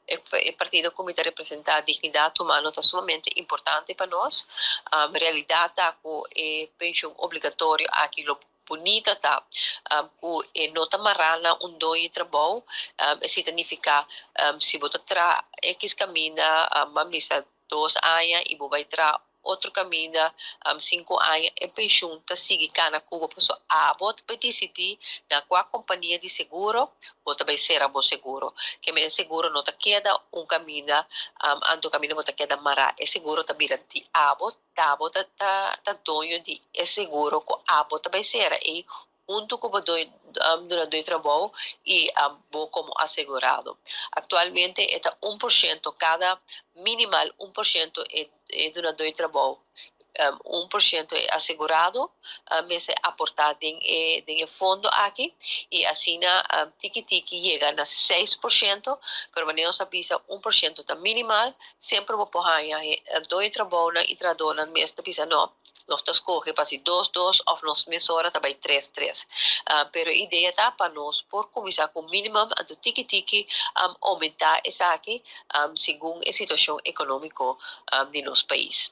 E partido ku mi ta representá, Dignidat Humano, ta sumamente importante pa nos. Realidat ta ku e penshun obligatorio aki lo bunita ta ku e no ta mará na un doño di trabou. Esei ta nifiká si bo ta traha ekis kaminda, ban bisa 2 aña, i bo bai traha otro kaminda 5 aña, e penshun ta sigui kana ku bo, pasobra abo ta disidí na kua kompania di seguro bo ta bai sera bo seguro. Ke men seguro no ta keda un kaminda, anto kaminda bo ta keda mará. E seguro ta bira di abo, ta bo ta doño di e seguro ku abo ta bai sera e huntu ku bo dunadó di trabou i bo komo asegurado. Aktualmente e ta 1% kada, minimal 1% e dunadó di trabou, 1% e asegurado mester aportá den e fondo aki i asina tiki tiki yega na 6%, pero manera nos a bisa, 1% ta minimal. Semper bo por haña doño di trabou i trahadónan mes ta bisa: "No, nos ta skohe pa 2 2 òf nos mesora ta bai 3 3." Pero idea ta pa nos por kuminsá ku mínimo, anto tiki tiki oumentá esaki segun e situashon ekonómiko di nos pais.